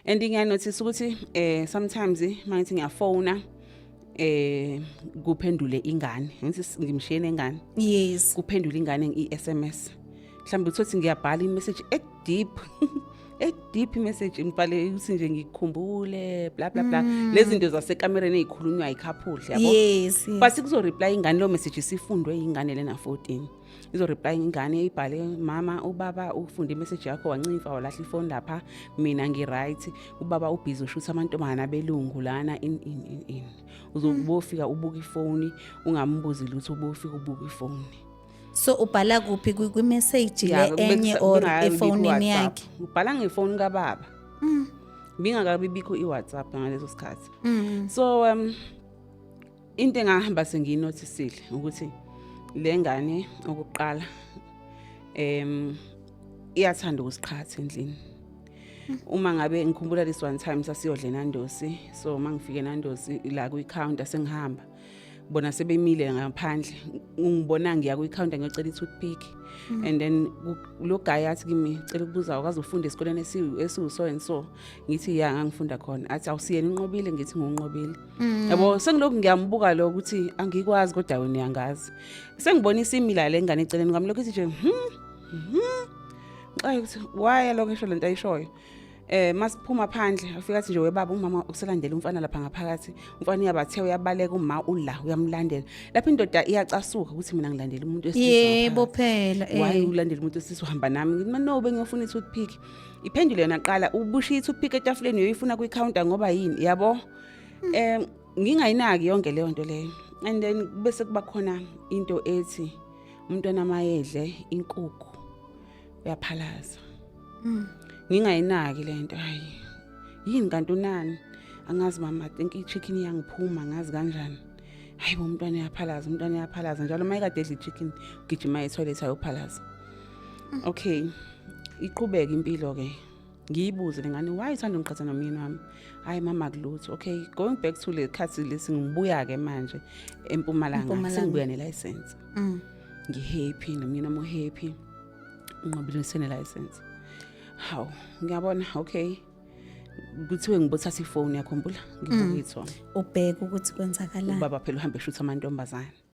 And ngiyanotice ukuthi sometimes mangithi ngiyafona, kuphendule ingane, ngithi ngimshiye nengane. Kuphendule ingane i-SMS. Mhlawumbe uthothi ngiyabhala i-message e-deep, e-deep message, ngibhale ukuthi nje ngikukhumbule, bla bla bla, lezi zinto zasekamereni ey'khulunywa yi-couple, yabo. Yes. But kuzo-reply ingane lo message, isifundwe ingane lena 14, izo-reply ingane ibhale, "Mama, ubaba ufunde imessage yakho, wancimfa, walahla ifoni lapha. Mina ngi-right, ubaba ubhizi ushutha amantombazane abelungu lana in in in in." Uzobofika ubuka ifoni, ungambuzi lutho, ubofika ubuka ifoni. So ubhala kuphi, kwi-message Ya, le enye or bengakabi efonini ku-WhatsApp. yakhe? Ubhala ngefoni kababa. Bingakabi bikho i-WhatsApp ngaleso sikhathi. So into engahamba sengiyinotisile ukuthi le ngane, okokuqala, iyathanda ukusiqhatha endlini. Uma ngabe ngikhumbula this one time sasiyodla eNando's, so mangifike eNando's la kwi-counter, sengihamba, bona sebemile ngaphandle, ngibona ngiya kwi-counter ngiyocela i-toothpick, and then lo guy athi kimi, "Cela ukubuza, awukaze ufunde esikoleni esiwu so and so?" Ngithi, "Ya, ngangifunda khona." Athi, "Awusiyena uNqobile?" Ngithi, "Ngunqobile." Yabo, sengilokhu ngiyambuka lo ukuthi angikwazi, kodwa wena uyangazi. Sengibona isimila le ngane eceleni kwami, lokhu ithi nje, Ngixake ukuthi why lokho esho lento ayishoyo. Masiphuma phandle, afika athi nje, "Webaba, umama uselandela umfana lapha ngaphakathi. Umfana uyabathe, uyabaleka, uma ula uyamlandela." Lapha indoda iyacasuka ukuthi mina ngilandela umuntu wesilisa ngaphakathi. Phela. "Why ulandela umuntu wesilisa, uhamba nami?" Ngithi, "No, bengiyofuna i-toothpick." Iphendule yona qala, "Ubushiya i-toothpick etafuleni, uyoyifuna kwi-counter ngoba yini?" Yabo, ngingayinaki yonke leyo nto leyo. And then bese kuba khona into ethi umntwana mayedle inkukhu uyaphalaza. Ngingayinaki lento. "Hayi, yini kanti, unani?" "Angazi mama, I think i-chicken iyangiphuma, ngazi kanjani." Hayi bo, umntwana uyaphalaza, umntwana uyaphalaza njalo uma ekade edla i-chicken, ugijima e-toilet ayophalaza. Okay, iqhubeka impilo ke. Ngiyibuze lengane, "Why uthanda ungiqhatha nomyeni wami?" "Hayi mama, kulutho." Okay, going back to le khathi lesi, ngibuya ke manje eMpumalanga. Mpumalanga. Sengibuya ne-license. Ngi-happy, nomyeni wami u-happy, unqobile, sene-license. Hawu, ngiyabona, okay, kuthiwe ngibothatha ifoni, yakhumbula, ngibuka ithombe. Ubheke ukuthi kwenzakalani. Ubaba phela uhambe eshutha amantombazane.